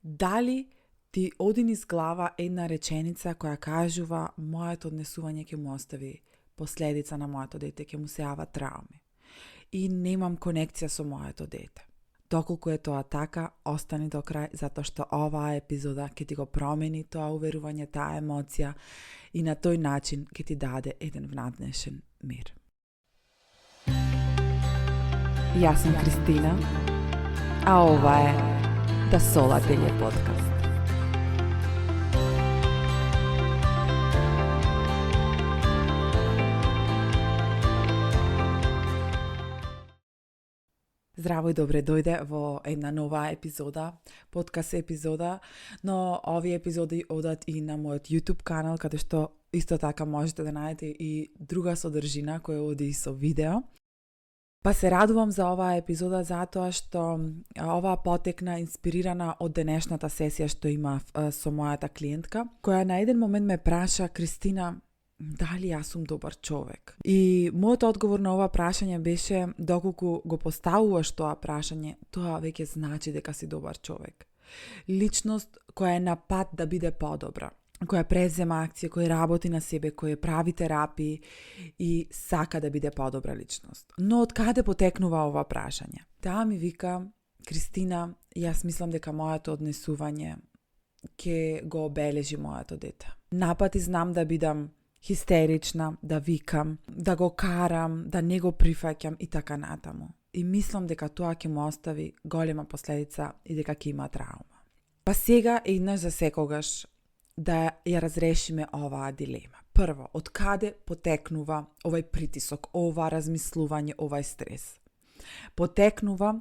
Дали ти оди низ глава една реченица која кажува моето однесување ќе му остави последица на моето дете, ќе му се јава трауми и немам конекција со моето дете. Доколку е тоа така, остани до крај, затоа што оваа епизода ќе ти го промени тоа уверување, таа емоција и на тој начин ќе ти даде еден внатрешен мир. Јас сум Кристина, а ова е Да Солателје подкаст. Здраво и добре дојде во една нова епизода, подкаст епизода, но овие епизоди одат и на мојот YouTube канал, каде што исто така можете да најдете и друга содржина која оди и со видео. Па се радувам за оваа епизода затоа што оваа потекна инспирирана од денешната сесија што имав со мојата клиентка, која на еден момент ме праша: Кристина, дали јас сум добар човек? И мојот одговор на ова прашање беше: доколку го поставуваш тоа прашање, тоа веќе значи дека си добар човек. Личност која е на пат да биде подобра, која презема акција, која работи на себе, која прави терапии и сака да биде подобра личност. Но од каде потекнува ова прашање? Таа ми вика: Кристина, јас мислам дека моето однесување ќе го обележи моето дете. Напати знам да бидам хистерична, да викам, да го карам, да не го прифаќам и така натаму. И мислам дека тоа ќе му остави голема последица и дека ќе има траума. Па сега еднаш за секогаш да ја разрешиме оваа дилема. Прво, од каде потекнува овај притисок, ова размислување, овај стрес? Потекнува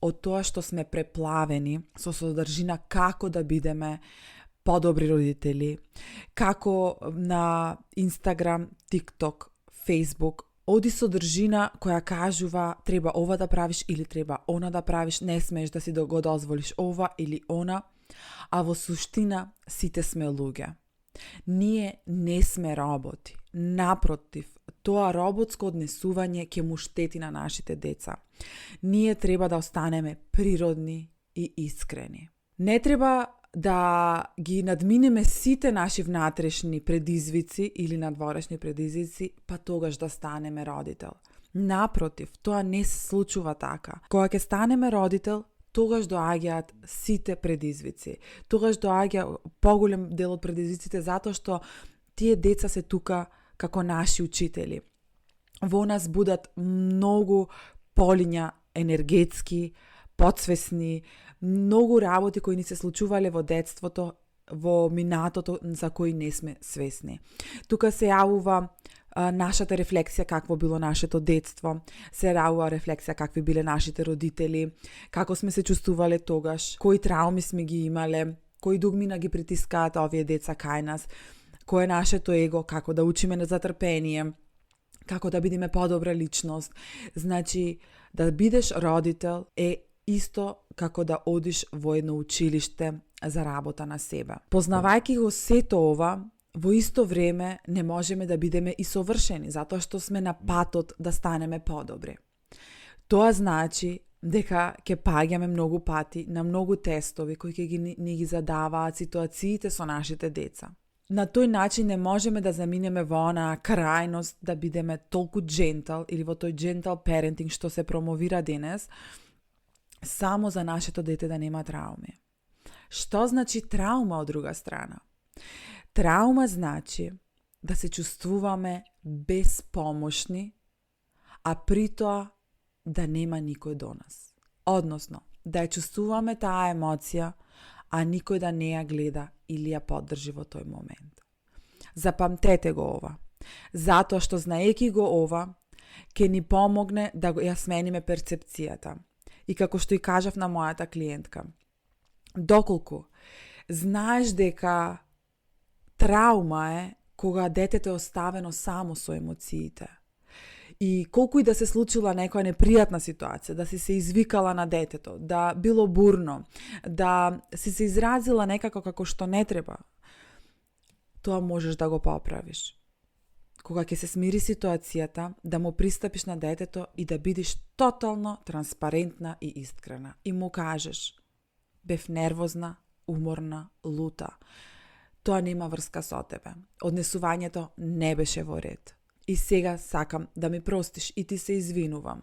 од тоа што сме преплавени со содржина како да бидеме подобри родители, како на Инстаграм, ТикТок, Фейсбук оди содржина која кажува треба ова да правиш или треба она да правиш, не смееш да си го дозволиш ова или она, а во суштина сите сме луѓе. Ние не сме роботи. Напротив, тоа роботско однесување ќе му штети на нашите деца. Ние треба да останеме природни и искрени. Не треба да ги надминеме сите наши внатрешни предизвици или надворешни предизвици, па тогаш да станеме родител. Напротив, тоа не се случува така. Кога ќе станеме родител, тогаш доаѓаат сите предизвици. Тогаш доаѓа поголем дел од предизвиците затоа што тие деца се тука како наши учители. Во нас будат многу полиња енергетски, подсвесни, многу работи кои ни се случувале во детството, во минатото, за кои не сме свесни. Тука се јавува нашата рефлексија какво било нашето детство, се јавува рефлексија какви биле нашите родители, како сме се чувствувале тогаш, кои трауми сме ги имале, кои дугмина ги притискаат овие деца кај нас, кој е нашето его, како да учиме за трпение, како да бидеме подобра личност. Значи, да бидеш родител е исто како да одиш во едно училиште за работа на себе. Познавајќи го сето ова, во исто време не можеме да бидеме и совршени, затоа што сме на патот да станеме подобри. Тоа значи дека ќе паѓаме многу пати на многу тестови кои ќе ни ги задаваат ситуациите со нашите деца. На тој начин не можеме да заминеме во онаа крајност да бидеме толку джентал или во тој джентал парентинг што се промовира денес, само за нашето дете да нема трауми. Што значи траума од друга страна? Траума значи да се чувствуваме безпомошни, а при тоа да нема никој до нас. Односно, да ја чувствуваме таа емоција, а никој да не ја гледа или ја поддржи во тој момент. Запамтете го ова, затоа што знаеки го ова, ќе ни помогне да ја смениме перцепцијата. И како што и кажав на мојата клиентка, доколку знаеш дека траума е кога детето е оставено само со емоциите, и колку и да се случила некоја непријатна ситуација, да си се извикала на детето, да било бурно, да си се изразила некако како што не треба, тоа можеш да го поправиш. Кога ќе се смири ситуацијата, да му пристапиш на детето и да бидеш тотално транспарентна и искрена. И му кажеш: бев нервозна, уморна, лута. Тоа нема врска со тебе. Однесувањето не беше во ред. И сега сакам да ми простиш и ти се извинувам.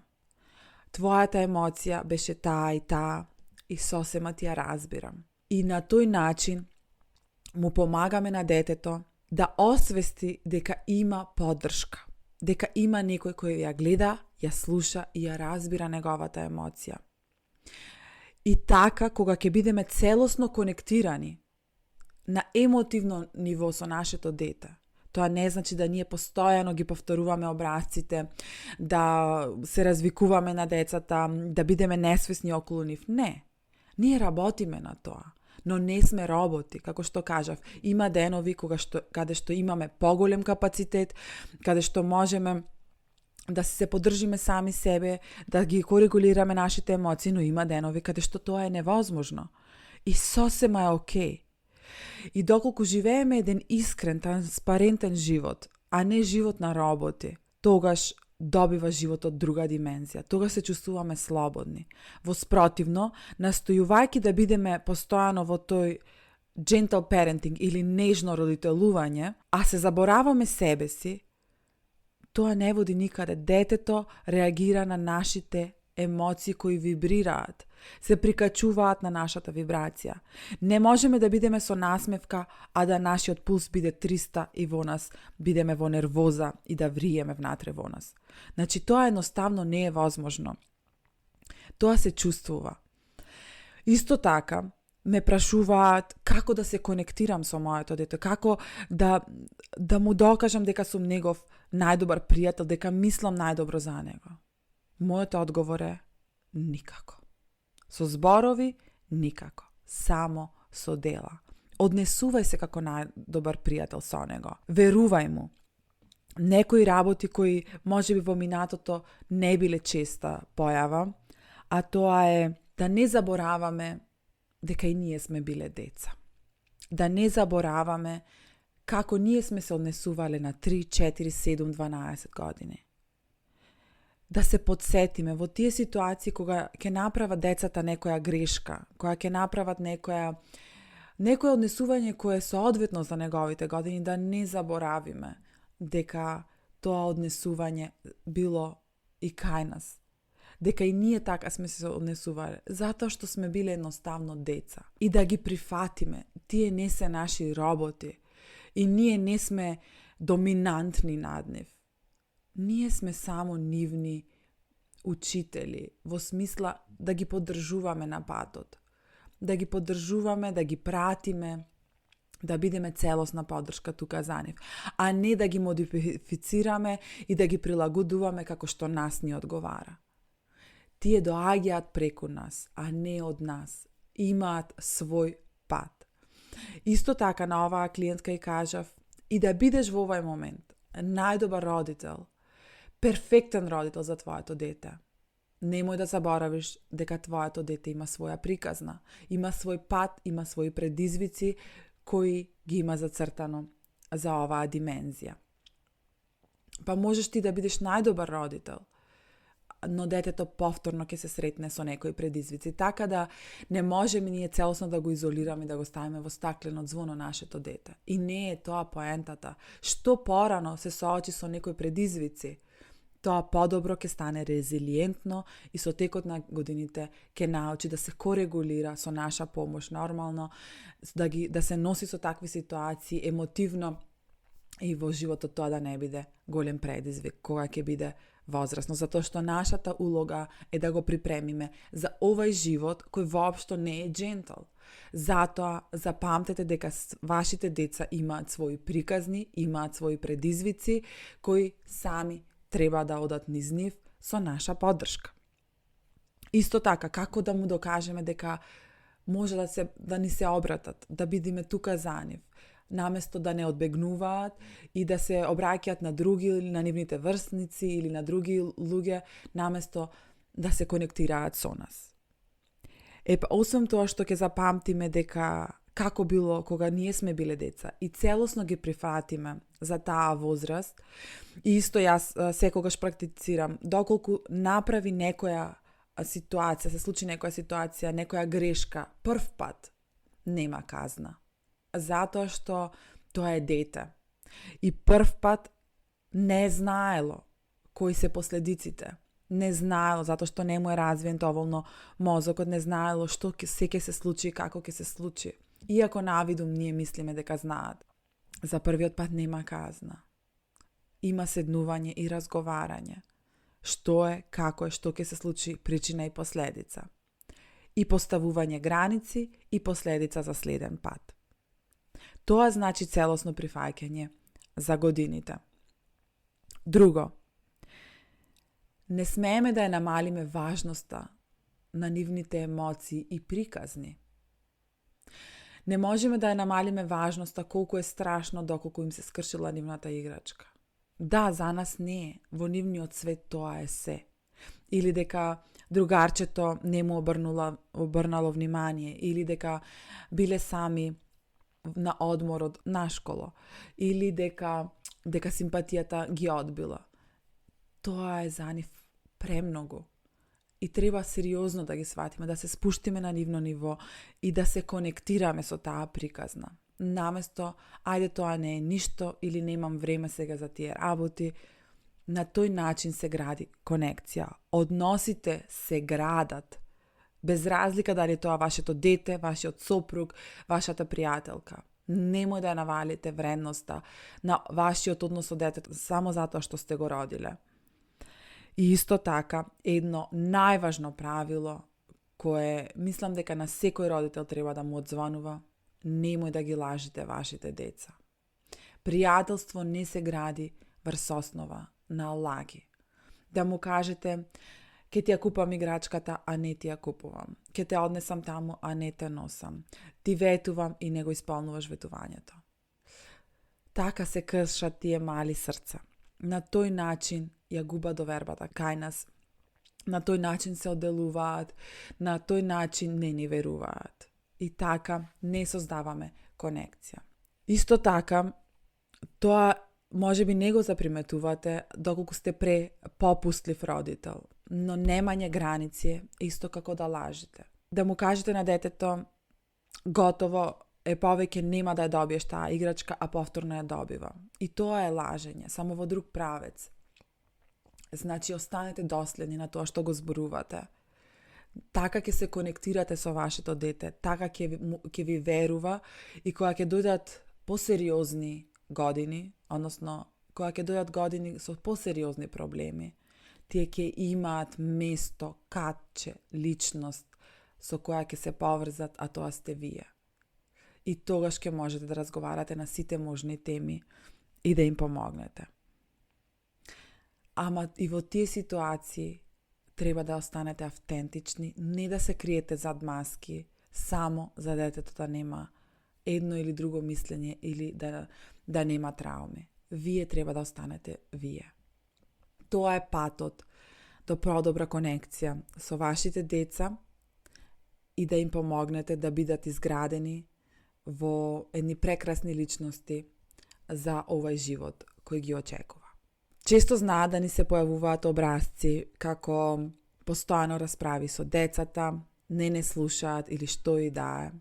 Твојата емоција беше таа и сосема ти ја разбирам. И на тој начин му помагаме на детето да освести дека има поддршка, дека има некој кој ја гледа, ја слуша и ја разбира неговата емоција. И така, кога ќе бидеме целосно конектирани на емотивно ниво со нашето дете, тоа не значи да ние постојано ги повторуваме образците, да се развикуваме на децата, да бидеме несвесни околу нив. Не. Ние работиме на тоа, но не сме роботи, како што кажав. Има денови каде што имаме поголем капацитет, каде што можеме да се поддржиме сами себе, да ги коригулираме нашите емоции, но има денови каде што тоа е невозможно. И сосема е окей. И доколку живееме еден искрен, транспарентен живот, а не живот на роботи, тогаш добива животот друга димензија. Тогаш се чувствуваме слободни. Воспротивно, настојувајќи да бидеме постојано во тој gentle parenting или нежно родителување, а се забораваме себе си, тоа не води никаде. Детето реагира на нашите емоции кои вибрираат, се прикачуваат на нашата вибрација. Не можеме да бидеме со насмевка, а да нашиот пулс биде 300 и во нас бидеме во нервоза и да вриеме внатре во нас. Значи, тоа едноставно не е возможно. Тоа се чувствува. Исто така, ме прашуваат како да се конектирам со моето дете, како да му докажам дека сум негов најдобар пријател, дека мислам најдобро за него. Мојот одговор е никако. Со зборови никако, само со дела. Однесувај се како најдобар пријател со него. Верувај му. Некои работи кои можеби во минатото не биле честа појава, а тоа е да не забораваме дека и ние сме биле деца. Да не забораваме како ние сме се однесувале на 3, 4, 7, 12 години. Да се подсетиме во тие ситуации кога ќе направат децата некоја грешка, кога ќе направат некоја однесување кое е соодветно за неговите години, да не заборавиме дека тоа однесување било и кај нас. Дека и ние така сме се однесувале, затоа што сме биле едноставно деца. И да ги прифатиме, тие не се наши роботи и ние не сме доминантни над нив. Ние сме само нивни учители, во смисла да ги поддржуваме на патот, да ги поддржуваме, да ги пратиме, да бидеме целосна поддршка тука за нив, а не да ги модифицираме и да ги прилагодуваме како што нас ни одговара. Тие доаѓаат преку нас, а не од нас. Имаат свој пат. Исто така на оваа клиентка и кажав, и да бидеш во овој момент најдобар родител, перфектен родител за твоето дете. Немој да заборавиш дека твоето дете има своја приказна, има свој пат, има своји предизвици кои ги има зацртано за оваа димензија. Па можеш ти да бидеш најдобар родител, но детето повторно ќе се сретне со некои предизвици, така да не можеме ние целосно да го изолираме и да го ставиме во стаклено звоно нашето дете. И не е тоа поентата. Што порано се соочи со некои предизвици, тоа подобро ќе стане резилиентно и со текот на годините ќе научи да се корегулира со наша помош нормално, да се носи со такви ситуации емотивно и во животот тоа да не биде голем предизвик кога ќе биде возрасно, затоа што нашата улога е да го припремиме за овај живот кој воопшто не е джентл. Затоа запамтете дека вашите деца имаат своји приказни, имаат своји предизвици кои сами треба да одат низ нив со наша поддршка. Исто така, како да му докажеме дека може да ни се обратат, да бидиме тука за нив, наместо да не одбегнуваат и да се обраќаат на други, на нивните врсници или на други луѓе, наместо да се конектираат со нас. Освен тоа што ќе запамтиме дека како било кога ние сме биле деца и целосно ги прифатиме за таа возраст, и исто јас секогаш практицирам, доколку направи некоја ситуација, се случи некоја ситуација, некоја грешка, прв пат, нема казна. Затоа што тоа е дете. И прв пат не знаело кои се последиците. Не знаело, затоа што не му е развиен доволно мозокот, не знаело што ќе се случи и како ќе се случи. Иако навидум ние мислиме дека знаат. За првиот пат нема казна. Има седнување и разговарање. Што е, како е, што ќе се случи, причина и последица. И поставување граници и последица за следен пат. Тоа значи целосно прифаќање за годините. Друго, не смееме да ја намалиме важноста на нивните емоции и приказни. Не можеме да ја намалиме важноста колку е страшно доколку им се скршила нивната играчка. Да, за нас не е, во нивниот свет тоа е се. Или дека другарчето не му обрнало внимание, или дека биле сами на одмор од нашколо, или дека симпатијата ги одбила. Тоа е за нив премногу. И треба сериозно да ги сватиме, да се спуштиме на нивно ниво и да се конектираме со таа приказна. Наместо, ајде тоа не е ништо или немам време сега за тие работи, на тој начин се гради конекција. Односите се градат. Без разлика дали тоа вашето дете, вашиот сопруг, вашата пријателка. Немој да ја навалите вредноста на вашиот однос со детето само затоа што сте го родиле. И исто така, едно најважно правило, кое мислам дека на секој родител треба да му одзвонува, немој да ги лажите вашите деца. Пријателство не се гради врз основа на лаги. Да му кажете, ке ти ја купам играчката, а не ти ја купувам. Ке те однесам таму, а не те носам. Ти ветувам и не го исполнуваш ветувањето. Така се кршат тие мали срца. На тој начин ја губа довербата кај нас. На тој начин се одделуваат, на тој начин не ни веруваат. И така не создаваме конекција. Исто така, тоа може би не го заприметувате доколку сте попустлив родител, но немање граници е исто како да лажите. Да му кажете на детето, готово е повеќе нема да ја добиеш таа играчка, а повторно ја добива. И тоа е лажење, само во друг правец. Значи, останете доследни на тоа што го зборувате. Така ќе се конектирате со вашето дете, така ќе ви верува и кога ќе дојдат посериозни години, односно кога ќе дојдат години со посериозни проблеми, тие ќе имаат место, катче, личност со која ќе се поврзат, а тоа сте вие. И тогаш ќе можете да разговарате на сите можни теми и да им помогнете. Ама и во тие ситуации треба да останете автентични, не да се криете зад маски, само за детето да нема едно или друго мислење или да нема трауми. Вие треба да останете вие. Тоа е патот до продобра конекција со вашите деца и да им помогнете да бидат изградени во едни прекрасни личности за овој живот кој ги очекува. Често знаат да ни се појавуваат образци како постојано расправи со децата, не слушаат или што и да е.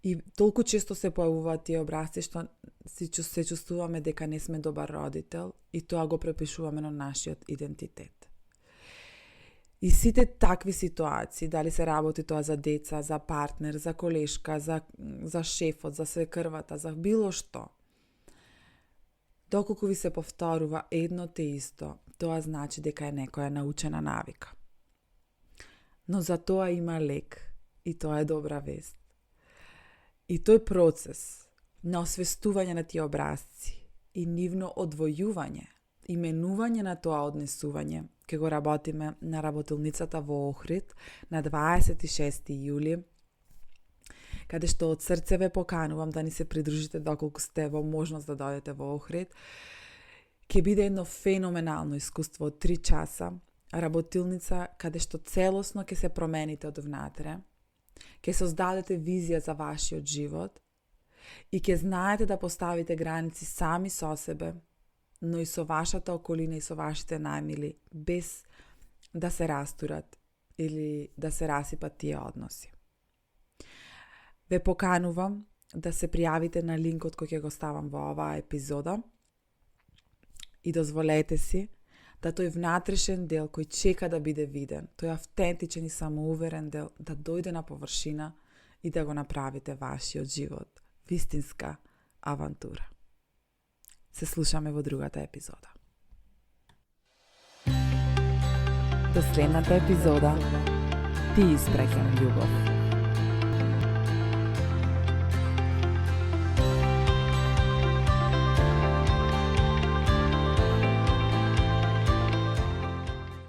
И толку често се појавуваат тие образци што се чувствуваме дека не сме добар родител и тоа го препишуваме на нашиот идентитет. И сите такви ситуации, дали се работи тоа за деца, за партнер, за колешка, за шефот, за свекрвата, за било што, доколку ви се повторува едно те исто, тоа значи дека е некоја научена навика. Но за тоа има лек и тоа е добра вест. И тој процес на освестување на тие образци и нивно одвојување, именување на тоа однесување, ке го работиме на работилницата во Охрид на 26. јули, каде што од срце ве поканувам да ни се придружите доколку сте во можност да дојдете во Охрид. Ке биде едно феноменално искуство од 3 часа, работилница каде што целосно ке се промените од внатре, ке создадете визија за вашиот живот и ке знаете да поставите граници сами со себе, но и со вашата околина и со вашите најмили, без да се растурат или да се расипат тие односи. Ве поканувам да се пријавите на линкот кој ќе го ставам во оваа епизода и дозволете си да тој внатрешен дел кој чека да биде виден, тој автентичен и самоуверен дел да дојде на површина и да го направите вашиот живот вистинска авантура. Се слушаме во другата епизода. До следната епизода ти испраќам љубов.